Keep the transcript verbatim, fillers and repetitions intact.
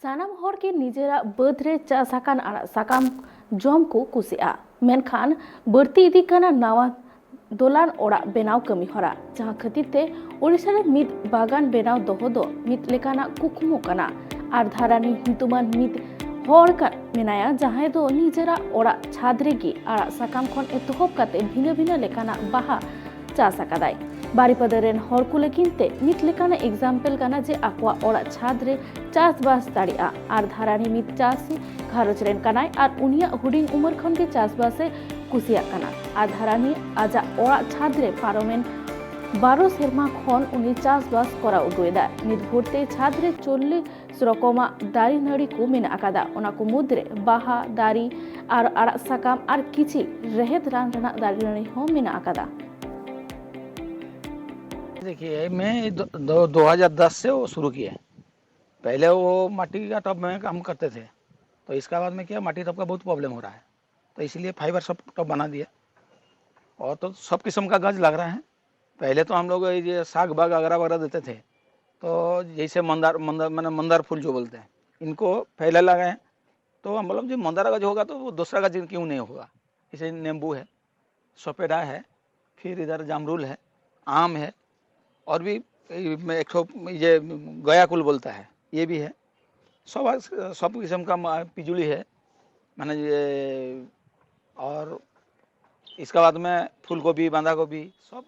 ᱥᱟᱱᱟᱢ ᱦᱚᱲ ᱜᱮ ᱱᱤᱡᱮᱨᱟᱜ ᱵᱟᱹᱫᱽ ᱨᱮ ᱪᱟᱥ ᱟᱠᱟᱱ ᱟᱲᱟᱜ ᱥᱟᱠᱟᱢ ᱡᱚᱢ ᱠᱚ ᱠᱩᱥᱤᱜᱼᱟ, ᱢᱮᱱᱠᱷᱟᱱ ᱵᱟᱹᱲᱛᱤ ᱤᱫᱤᱜ ᱠᱟᱱᱟ ᱱᱟᱣᱟ ᱫᱚᱞᱟᱱ ᱚᱲᱟᱜ ᱵᱮᱱᱟᱣ ᱠᱟᱹᱢᱤ ᱦᱚᱨᱟ, ᱡᱟᱦᱟᱸ ᱠᱷᱟᱹᱛᱤᱨ ᱛᱮ ᱳᱰᱤᱥᱟ ᱨᱮ ᱢᱤᱫ ᱵᱟᱜᱟᱱ ᱵᱮᱱᱟᱣ ᱫᱚᱦᱚ ᱫᱚ ᱢᱤᱫ ᱞᱮᱠᱟᱱᱟᱜ ᱠᱩᱠᱢᱩ ᱠᱟᱱᱟ᱾ ᱟᱨ ᱫᱷᱟᱨᱟᱱᱤ ᱧᱩᱛᱩᱢᱟᱱ ᱢᱤᱫ ᱦᱚᱲ ᱠᱟ-, ᱢᱮᱱᱟᱭᱟ, ᱡᱟᱦᱟᱸᱭ ᱫᱚ ᱱᱤᱡᱮᱨᱟᱜ ᱚᱲᱟᱜ ᱪᱷᱟᱫᱽ ᱨᱮᱜᱮ ᱟᱲᱟᱜ ᱥᱟᱠᱟᱢ ᱠᱷᱚᱱ ᱮᱛᱚᱦᱚᱵ ᱠᱟᱛᱮ ᱵᱷᱤᱱᱟᱹ ᱵᱷᱤᱱᱟᱹ ᱞᱮᱠᱟᱱᱟᱜ ᱵᱟᱦᱟ ᱪᱟᱥ ᱟᱠᱟᱫᱟᱭ᱾ ᱵᱟᱨᱤᱯᱟᱫᱟ ᱨᱮᱱ ᱦᱚᱲ ᱠᱚ ᱞᱟᱹᱜᱤᱫ ᱛᱮ ᱢᱤᱫ ᱞᱮᱠᱟᱱᱟᱜ example ᱠᱟᱱᱟ ᱡᱮ ᱟᱠᱚᱣᱟᱜ ᱚᱲᱟᱜ ᱪᱷᱟᱫᱽ ᱨᱮ ᱪᱟᱥᱵᱟᱥ ᱫᱟᱲᱮᱭᱟᱜᱼᱟ᱾ ᱟᱨ ᱫᱷᱟᱨᱟᱱᱤ ᱢᱤᱫ ᱪᱟᱹᱥᱤ ᱜᱷᱟᱨᱚᱸᱡᱽ ᱨᱮᱱ ᱠᱟᱱᱟᱭ ᱟᱨ ᱩᱱᱤᱭᱟᱜ ᱦᱩᱰᱤᱧ ᱩᱢᱮᱨ ᱠᱷᱚᱱ ᱜᱮ ᱪᱟᱥᱵᱟᱥ ᱮ ᱠᱩᱥᱤᱭᱟᱜ ᱠᱟᱱᱟ᱾ ᱟᱨ ᱫᱷᱟᱨᱟᱱᱤ ᱟᱡᱟᱜ ᱚᱲᱟᱜ ᱪᱷᱟᱫᱽ ᱨᱮ ᱯᱟᱨᱚᱢᱮᱱ ᱵᱟᱨᱚ ᱥᱮᱨᱢᱟ ᱠᱷᱚᱱ ᱩᱱᱤ ᱪᱟᱥᱵᱟᱥ ᱠᱚᱨᱟᱣ ᱟᱹᱜᱩᱭᱮᱫᱟ᱾ ᱱᱤᱛ ᱵᱷᱳᱨ ᱛᱮ ᱪᱷᱟᱫᱽ ᱨᱮ ᱪᱚᱞᱞᱤᱥ ᱨᱚᱠᱚᱢᱟᱜ ᱫᱟᱨᱮ ᱱᱟᱹᱲᱤ ᱠᱚ ᱢᱮᱱᱟᱜ ᱟᱠᱟᱫᱟ᱾ ᱚᱱᱟ ᱠᱚ ᱢᱩᱫᱽᱨᱮ ᱵᱟᱦᱟ, ᱫᱟᱨᱮ ᱟᱨ ᱟᱲᱟᱜ ᱥᱟᱠᱟᱢ ᱟᱨ ᱠᱤᱪᱷᱤ ᱨᱮᱦᱮᱫ ᱨᱟᱱ ᱨᱮᱱᱟᱜ ᱫᱟᱨᱮ ᱱᱟᱹᱲᱤ ᱦᱚᱸ ᱢᱮᱱᱟᱜ ᱟᱠᱟᱫᱟ᱾ देखिए, मैं दो, दो, दो हज़ार दस से वो शुरू किया है। पहले वो माटी का टब में काम करते थे, तो इसका बाद में क्या, माटी टब का बहुत प्रॉब्लम हो रहा है, तो इसलिए फाइबर सब टब बना दिया। और तो सब किस्म का गज लग रहा है। पहले तो हम लोग ये साग बाग अगरा वगैरह देते थे, तो जैसे मंदार मंदार मैंने मंदार फूल जो बोलते हैं, इनको पहले लगाए। तो हम बोला जी, मंदार गज होगा तो वो दूसरा गज क्यों नहीं होगा? जैसे नींबू है, सफेदा है, फिर इधर जामरुल है, आम है, और भी एक ठो ये गयाकुल बोलता है, ये भी है। सब सब किस्म का पिजुली है, मैंने ये, और इसका बाद में फूल गोभी, बांधा गोभी, सब